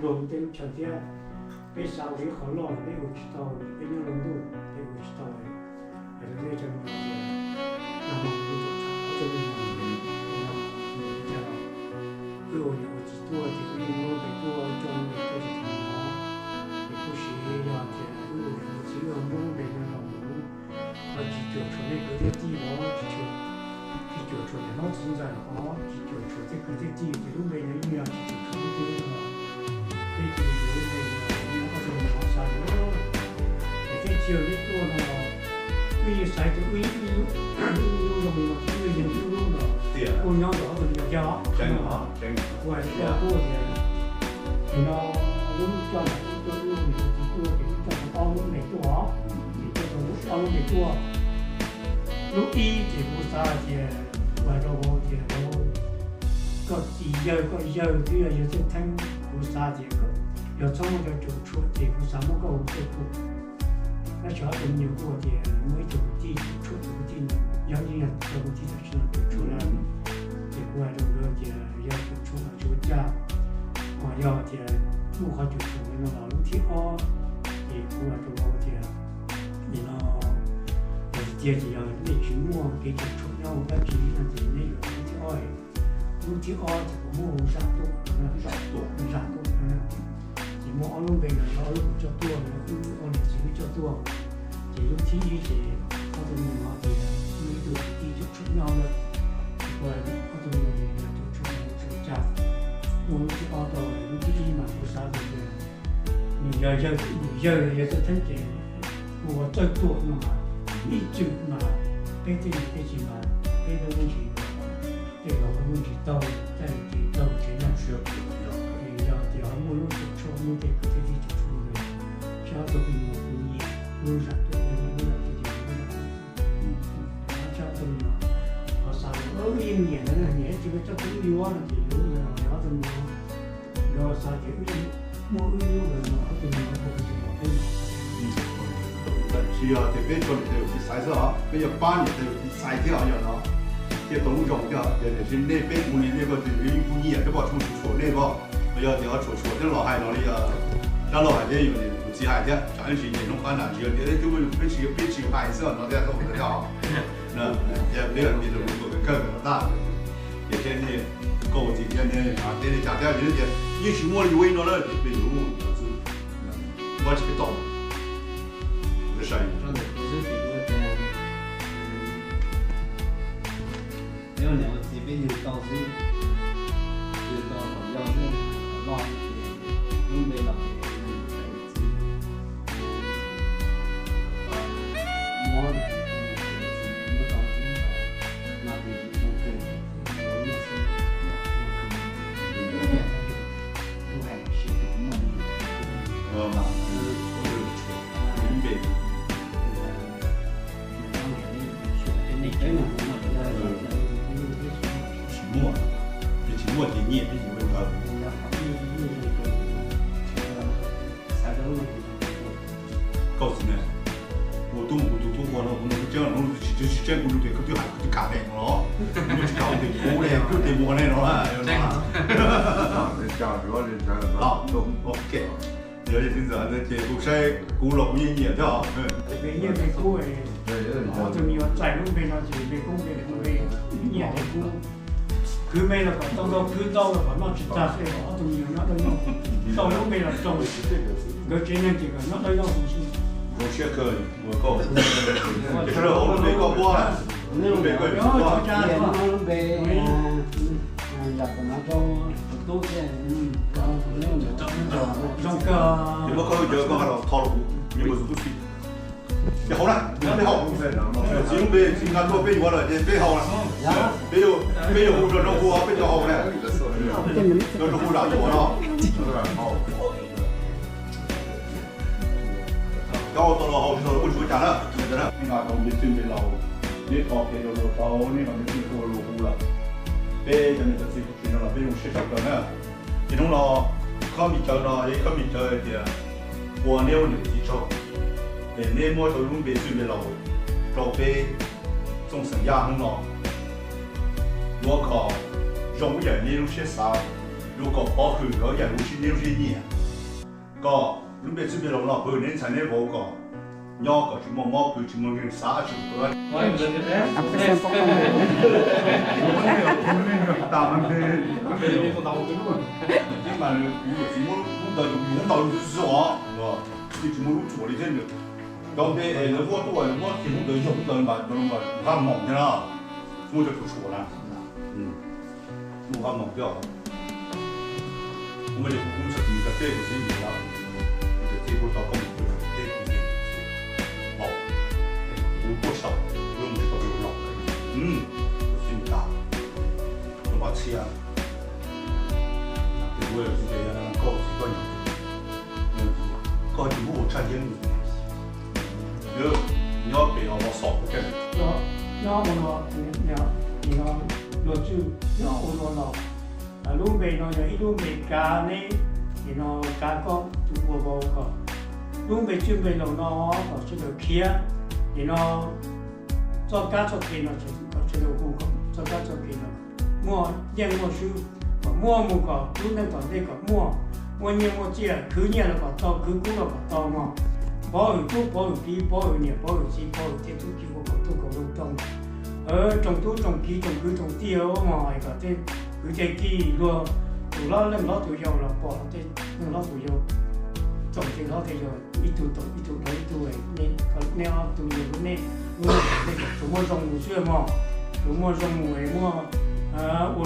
Luag tej lub chaw thiab, peb xav ua ib qho loj los peb ua tsis tau, peb nyob lub ntuj peb ua tsis tau. Hais rau nej cov me nyuam tias, nag hmo kuv tuaj tham ob tug me nyuam no, wb ua niam ua txiv tuaj ces wb muab lub npe tuaj, coj lub npe tuaj tsis tau no, ces kuj siv yog tias wb ua niam ua txiv wb muab lub npe no los mus, los tsis cuam tshuam nej kwv thiab tij los tsis cuam, tsis cuam tshuam niam hlob txiv ntxawm los tsis cuam tshuam tej kwv thiab tij ces lub npe no yeej yog tsis cuam tshuam leej twg los. Peb tus yuav lub npe no, ob tug me nyuam xav tias, es teb chaws peb tuaj no los wb yeej xaiv tias wb ib lub, ib lub zoo li no, wb yeej ib lub los kuj nyob ntawm ob tug me nyuam coj. Kuv hais rau koj tias, nim no wb coj ntawm wb tuaj, wb niam wb txiv tuaj ces wb coj tau ob lub npe tuaj, ces coj tau ob lub npe tuaj. Lub ib ces kuv xav tias, kuv hais rau vauv tias, vauv, koj txiv yawg koj yawg twb yog yawg Txawj Theeb, kuv xav tias yog txhob muaj cov cuam tshuam ces kuv xav muab koj hu Txawj Tuam. Tab sis ob tug me nyuam kuj tias muaj ib tug kwv tij cuam tshuam tus kwv tij no, yog yeej yog tus kwv tij tam sim no cuam tshuam lawm. Ces kuv hais rau nkawd tias yog cuam tshuam los tsis ua cas, ho yog tias muaj qhov cuam tshuam no los lub thib ob, ces kuv hais rau vauv tias nim no yog tiag ces yog nej tsis muaj kev cuam tshuam nyob ua dab tsi no ces neb yuav lub thib ob. Lub thib ob ces kuv muab hu Zam Tuam, Zam Tuam, Zam Tuam no. Ces muaj ob lub npe no yog ob lub kuv coj tuaj, ob niam txiv wb coj tuaj. Ces lub thib ib ces ob tug me nyuam tias muaj ib tug kwv tij cuam tshuam nyob lawm, ces kuv hais ob tug me nyuam tias yog cuam tshuam tsis ua cas, muaj lub thib ob rau. Lub thib ib mas kuv xav tias nws yog yawg, nws yawg yog yawg Txawj Theeb ces hu ua Txawj Tuam no mas ib txwm mas peb tej niam tej txiv mas peb lub me ntsis, tej laus lub me ntsis taug, tej niam txiv taug tsev neeg, yog tias ho muaj lub cuam tshuam, muaj tej kwv tij cuam tshuam ntawd, tsab ob tug me nyuam kuv nyiam lub Zam Tuam no, lub Zam Tuam ces lub Zam Tuam. Tsab ob tug me nyuam ho xav tias wb yeej nyiam ntawd, nyiam tsis pub coj tuaj wb yuav no ces lub no ob tug me nyuam, lawv xav tias wb muaj wb lub no, ob tug me nyuam kuj tsis pom peb. Tsis yog tias peb tso niam tais yawm txiv xaiv xwb os, peb yuav pab niam tais yawm txiv xaiv thiab os, yog no thiaj tau lub zoo thiab. Tiam sis nej peb kuv li nej ko ces kuv nyiam thiab, pom tsis muaj tshuam nej ko, yog tias ho tshuam tshuam thiab los hais no li dab laug hais thiab, yus niam yus txiv hais thiab, tsam ib ntsis nyias hnub qab nram ntsis tias twb peb tsis, peb tsis hais xwb no thiaj tau thiab os. Peb tias lus kawg tag, ces thiab nej, koj ua txiv thiab nej teb li cas thiab, yog tias yeej tsis muaj li ua ib no na ces peb yuav ua xwb, muab tsis peb tau. Peb ua niam ua txiv peb yug tau xwb, yug tau kom yau xwb, kom loj xwb ces lub npe los ces yug txiv, muab, muab tau xwb, mas tus tsis zoo kawg, lub npe, lub npe. Tsis muaj, tsis muaj ces nyiam peb yuav ntawd. Koj txiv ne, kuv tub mus kuv tus tub ua no kuv mus tseeb, tsis tseeb kuv lus tias koj twb hais kuv twb kam ne no los, kuv tsis kam tias kuv ne kuv tias mus ne no. Ok. Yog li txiv ntxawm ntawd ces kuv saib kuv los kuv yeej nyiam thiab os. Nyiam me kub, ob tug me nyuam txais lub npe no ces me kub npe nyiam me kub. Khwv me los kom tau ntau, khwv ntau los kom noj tsis tag xwb, ob tug me nyuam nyob dawb nyob, tau lub npe los tsaug, nkawd tsev neeg ces kom nyob dawb nyob xwb. Zoo siab kawg uas koj, sawv daws hauv lub npe koj muab, lub npe koj yuav muab. Zoo kawg. Ces muab koj lub cawv koj los tho los kuv, nws mus tus tub txib. Ces haus na, peb haus. Txiv lub npe txiv nqa tuaj peb yuav lawm ces peb haus na. Peb yuav, peb yuav hu rau hu peb cov haus na. Rau hu zam tuam no. Cov tau los haus tsis tau los kuj tsis ua cas na. Nej nqa tau npe txwj npe laus, neb qhov kev rau luag tau, neb nqa npe txwj hu luag hu lawm. Peb cov niam cov txiv tsis no los peb zoo siab tshaj plaws na. Ces hnub no, khob npis cawv no yog ib khob npis cawv hais tias ua neb ua niam txiv tsaug, es neb muab rau lub npe txwj npe laus rau peb txooj xeem Yaj hnub no, yuav kom zoo ib yam neb lub siab xav, yuav kom pov hwm rau ib yam lub siab neb lub siab nyiam. Koj lub npe txwj npe laus no pw, neb ntxhais neb vauv kom nyob kom tsis muaj mob pw, tsis muaj nkeeg xav tsis tus. Mas kuv yuav txiv muab lub ntawd yus ntau yus xwb os, yeej tsis muaj lub tsuam li thiab. Cov npe es lawv muab tuaj, lawv muab tus ntawd yog lub ntawd mas nqa moos thiab na, muaj cov tshuam tshuam na. Muaj nqa moos thiab. Kuv muaj li kuv kub txog tus cov teb kuv xeeb ntawd, kuv cov teb kuv tau koj mus pw teb kuv ces, kuv tuaj tsaum, kuv mus tsis tau los, kuv xeeb ntawd, kuv pab txhiab, ces kuv tsis ces koj tsis koj, koj tsis muab ua tshaj yeeb, nyob pem os los xom kuv tseeb. Nyob ua no, nim no luag tswj nyob ua no los, lub npe no yog ib lub npe kav neb, nim no kav koj tus ua vauv kom lub npe txwj npe laus no kom sawv daws khiav, nim no txoj kab txoj ke no kom sawv daws hu kom txoj kab txoj ke no muaj yeej muaj swb, kom muaj mus kom lub neej tom ntej kom muaj, muaj nyiaj muaj txiaj, khwv nyiaj los kom tau, khwv kub los kom tau mog. Pov hwm tub pov hwm kiv, pov hwm niam pov hwm txiv, pov hwm tej tub ki ua kom tub kom zoo rooj, rooj tub rooj kiv rooj kwv rooj tij mog, kom tej kwv tej tij luag tus hlob leej hlob tus yau los pom tej leej hlob tus yau tsoom tej hlob tej yau ib tug toom ib tug dov ib tug, neb ob tug yau lub neej, lub neej tsuas muaj zoo mus xwb mog, tsuas muaj zoo mus muaj ua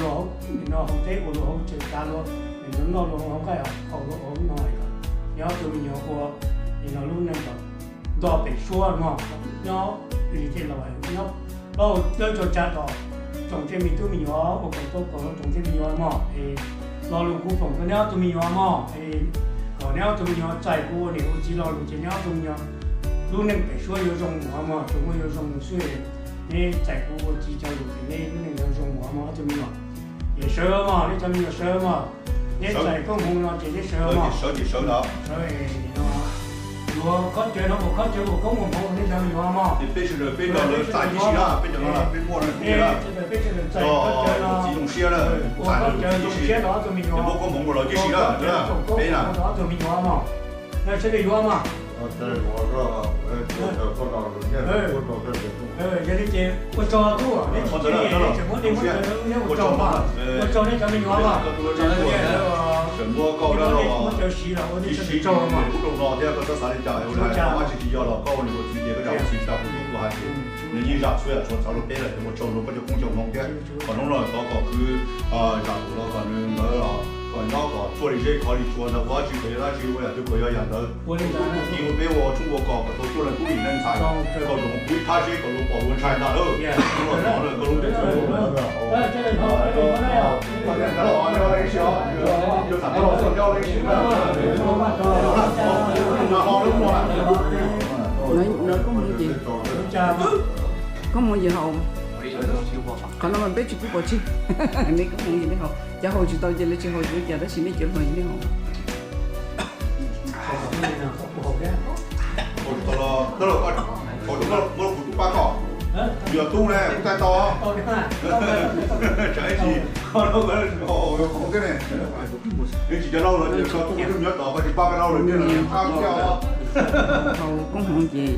luag no hauv teb ua luag hauv tsev kav luag, noj luag hauv nqaij haus luag hauv no, neb ob tug me nyuam ua nim no lub neej nto pem suab mog, nyob li tej laus nyob plaub hau dawb rau tsa tom tsoom tej me tub me nyuam ua kom tau kom tsoom tej me nyuam mog, es lo lus kuv foom rau neb ob tug me nyuam mog, es kom neb ob tug me nyuam txais kuv ua niam ua txiv lo lus ces neb ob tug me nyuam lub neej pem suab yuav zoo mus mog, tsuas muaj yuav zoo mus xwb. Neb txais kuv ua txiv cov lus ces neb lub neej yuav zoo mus mog ob tug me nyuam. Ces sawv mog, neb cov me nyuam sawv mog, neb txais koob hmoov no ces neb sawv mog. Sawv ces sawv ntag. Yuav khob cawv no ua khob cawv ua koob ua hmoov rau neb cov me nyuam mog. Ces peb sawv daws peb nrog lawv txais tib si na, peb cov no peb muaj na, peb sawv daws txais khob cawv no, txiv zoo siab na, ua khob cawv zoo siab rau ob tug me nyuam, muab koob hmoov rau lawv tib si na, peb na, rau ob tug me nyuam mog. Sawv daws yuav mog. Yog li ces ua tsaug tub, neb tsis tseem muab dej muab cawv, neb ua tsaug mog, ua tsaug neb cov me nyuam mog. Muab cawv siv los ua nej sawv daws tsaug mog. Ua cas tsis tsis yog los koj ua niam ua txiv ces koj zam txiv tau kuv tub kuv hais tias nws yeej zam txhua yam txhua txhua rau peb lawm, ua tsaug rau koj cov koob cov hmoov thiab. Kom hnub no thov kom kwv zam tus los kom nws ntawd los kom nyob kom tshuaj li zeb khov li tsua ntawd, ua dab tsi kom yog dab tsi ua yam twg kom yog yam ntawd. Ua li ntawd, ua peb ua tshoob ua kos kom tau tuaj leej tub lim neej ntxhais, kom zoo kuv ib thab seb kom luag pom luag ntshai ntag. Hnub no thov koj lub npe koob hmoov ces haus. Qhov no mas peb tsis pub pov tseg. Neb koob hmoov ces neb haus, cov haus tsis tau ces lawv tsis haus, tsis ua cas, tab sis nej cov haus ces nej haus. Muab kuv tub pab koj, yog tub ne kuv txais tau. Tsam ib chim koj thiab ne, ib chim cov laus lawv tias koj tub kuv tub nyob tod koj tsis pab peb laus lawv tias los tsis pab thiab. Haus koob hmoov ces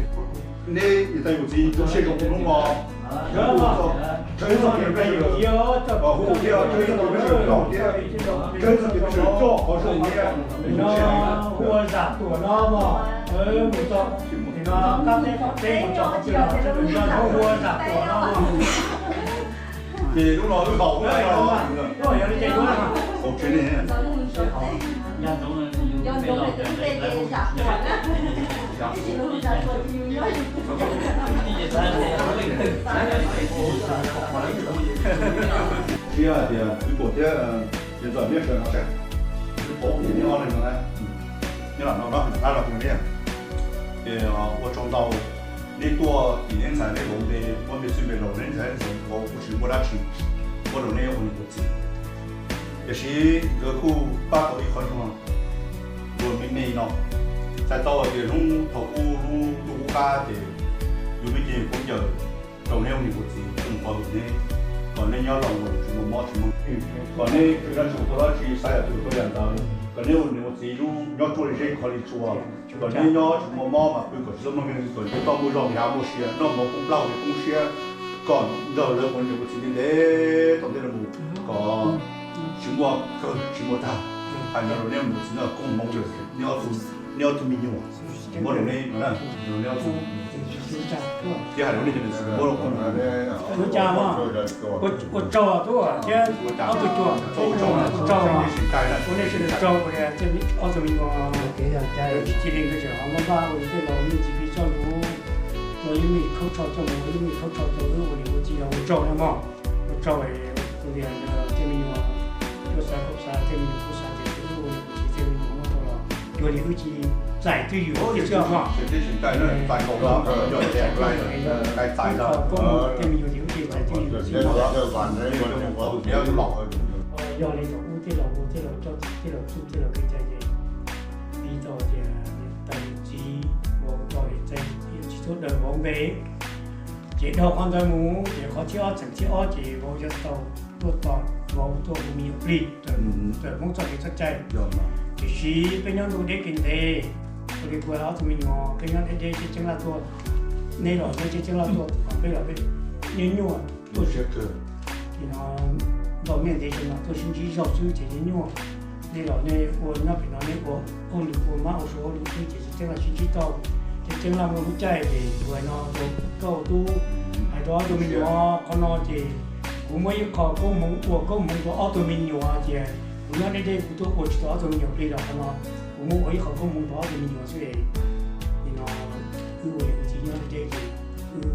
neb niam tais yawm txiv tu siab zoo hnub no, hu txog kev peb sawv daws, hu thiab txog kev peb sawv daws nrog thiab, txog kev peb sawv daws coj qhov zoo thiab. Ua zam tuam no mog, mus txog qab teb qaum teb mus txog qhov twg los ua zam tuam no. Ces hnub no wb haus, haus tsev ne. Thiab hais tias wb tuam thiab, ces txawm neb sawv no seb, wb pom neb ob leeg no na, neb lam no no tab los tus neb, ces ua tsaug ntau, neb tuaj tim neb ntxhais neb vauv npe, muab npe txwj npe laus neb ntxhais neb vauv kuj tsis muaj dab tsi, muab rau neb ua niam ua txiv. Tiam sis nkawd kuj pab tau ib qho nyuag dua me me no, txhais tau hais tias hnub thaum ub lub ntuj qub qab ces yus me cev khaub ncaws rau neb ua niam ua txiv tuaj mus pov hwm neb, kom neb nyob los mus tsis muaj Mob tsis mob, kom neb tsis tau dab tsi xav yam twg tau yam ntawd, kom neb ua niam ua txiv lub nyob ruaj li zeb kho li tsua, kom neb nyob tsis muaj mob mas pw kom tsis txhob muaj neeg kom neb tau muaj zog li hav muaj sia, noj mov poob plaub hau poob siab, kom nrog lawv ua niam ua txiv ntev ntev tom ntej los mus, kom tsis muaj kawg tsis muaj tag. Hais no rau neb ua niam ua txiv no koob hmoov rau neb ob tug, neb ob tug me nyuam, muab rau neb no na, rau neb ob tug. Thiab hais rau nej cov niam txiv muab rau koob hmoov. Ua tsaug tub thiab ob tug cuag, ua tsaug, ua nej sawv daws tsaug, ob tug me nyuam cia li nkawd tseem ho npaj npaj ua tej laus me ntsis plig txoj lus, ua ib me khaub tsho coj mus, ua ib me khaub tsho rau wb ua niam ua txiv yog ua tsaug na mog. Ua tsaug tus niam tej me nyuam, kuj xav kuj xav tej me nyuam kuj xav tias wb ua niam ua txiv tej me nyuam muab tau los cuag li wb cia li txais twj ywm thiab xwb mog. Tej me nyuam ces wb cia li txais twj ywm xwb. Yog li thaum ub tej laus ua tej laus coj tej laus txuj tej laus kev cai ces piv tau tias niam tais yawm txiv vauv tau es txais tsis txhua daws vauv npe. Ces dhau qhov ntawd mus ces qhov thib ob, tseem thib ob ces vauv yuav tau tuaj tos vauv tuaj ua me nyuam plig raws Hmoob txoj kev txoj cai. Tiam sis peb nyob ntuj deb kev ntev, ua li kuv ob tug me nyuam peb nyob deb deb, Tseeb Laj tuaj, neb los neb Tseeb Laj tuaj, peb los peb nyuaj nyuaj tuaj, no ntau niaj ntev ces no tuaj sib ntsib zog xwb ces nyuaj nyuaj. Nej los nej ua nyob pem no nej ua hauj lwm ua mab ua suav hauj lwm xwb ces Tseeb Laj sib ntsib tau. Ces Tseeb Laj muaj lub caij ces kuv no rau koj tub, hais rau ob tug me nyuam qhov no ces kuv muab ib qho koob hmoov ua koob hmoov rau ob tug me nyuam ces kuv nyob deb deb kuv tuaj ua tsis tau ob tug me nyuam plig los qhov no kuv muab ua ib qho koob hmoov rau ob tug me nyuam xwb es. Li no wb ua niam ua txiv nyob deb deb ces wb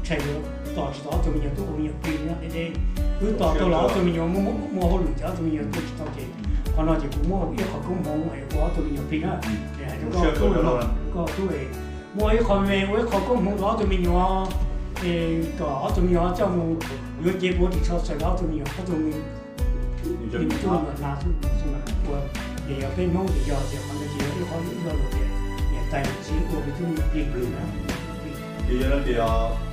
ntshai yuav tos tsis tau ob tug me nyuam tuaj ua me nyuam plig nyob deb deb. Wb tos tau los ob tug me nyuam muaj hauj lwm ces ob tug me nyuam tuaj tsis tau ces qhov no ces kuv muab ua ib qho koob hmoov es ua ob tug me nyuam plig na. Es hais rau koj tub, koj tub es muab ib qho me me ua ib qho koob hmoov rau ob tug me nyuam es kom ob tug me nyuam coj mus yuav cev puav ris tsho xaws rau ob tug me nyuam, ob tug me nyuam tuaj mas hnav xwb ua. Ces yog peb Hmoob ces yog tias qhov ntawd ces yog ib qho ib lo lus tias niam tais yawm txiv ua plig tub me nyuam plig na. Ces yog no ces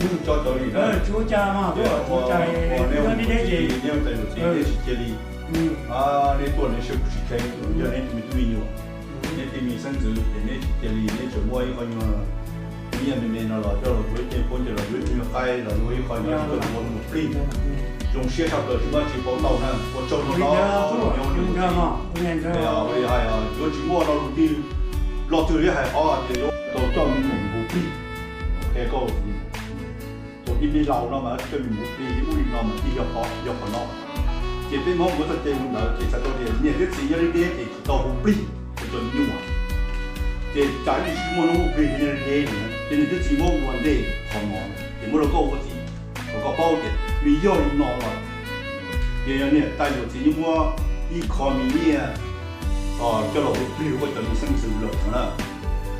wb tso cov li na, tsuav cas mas tsuav cas, nyob deb deb ces niam tais yawm txiv nej tsis cia li, nej tuaj nej sib tsis kheev, yog nej tug me tub me nyuam, nej tij me xeeb ntxwv ces neb tsis cia li, neb tseem muab ib qho nyuag nyiaj me me no los coj los yuav ib cev khaub ncaws los yuav ib nyuag qaib los yuav ib qho nyuag tsis tau ua me nyuam plig. Zoo siab tshaj plaws tsis muaj tsis paub tau na, ua tsaug rau nej, yuav tsis muaj lo lus twg, lo twg li hais qhov tias yuav tau coj me nyuam mus plig. Qhia koj, thaum tij me laus no mas coj me nyuam mus plig li ub li no mas tij yog qhov, yog qhov no. Ces peb Hmoob muaj txoj cai ua ntawd ces txhais tau tias niam thiab txiv nyob deb deb ces tsis tau hu plig rau cov me nyuam. Ces cas ib sim muaj hnub hu plig rau nyob deb deb, ces niam thiab txiv muab ua ntej qhov no, ces muab rau koj ua txiv, kom koj paub tias nws yog li no los. Ces yog niam tais yawm txiv yeej muab ib qho me nyiaj coj los hu plig rau koj cov me xeeb ntxwv lawm no na.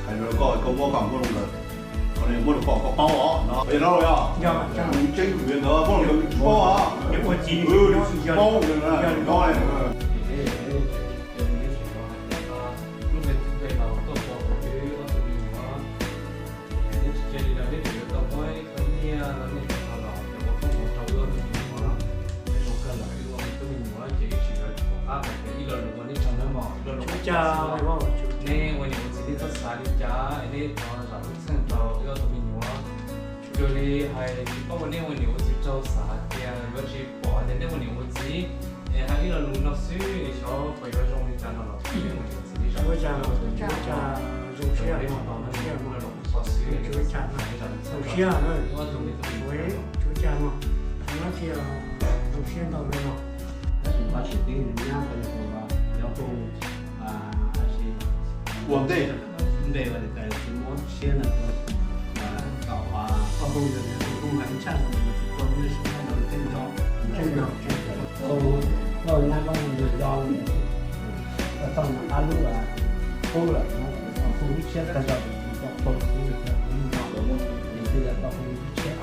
Hais rau koj, koj muab kom muab rau lawm, qhov no muab rau koj, koj paub os no. Yog no los yog nws tseeb vim ntawd muab rau koj tsis paub os. Tsis paub no. Neb ua niam ua txiv nej txhob xav li cas, nej tso zam lub txim rau wb ob tug me nyuam. Raws li hais tsis paub ua nej ua niam ua txiv txhob xav hais tias yuav tsis pom tias nej ua niam ua txiv es hais ib lo lus no xwb es xyov puas yuav zoo li cas no los nej ua niam ua txiv li cas. Zoo siab, zoo siab, zoo siab no, zoo siab ntau no. Ua ntej, ntej ua niam tais txiv muab siab ntawd rau, kom koj hu ntawd hu mas ib tshaj ntawd tus koj muaj siab ntawd tej nto, tej nto, koj nyab koj hu ntawd do tau nram qab lub qub lawm no, hu lub siab tag zog tus koj hu ntawd hu no, ces tij yog koj hu lub siab.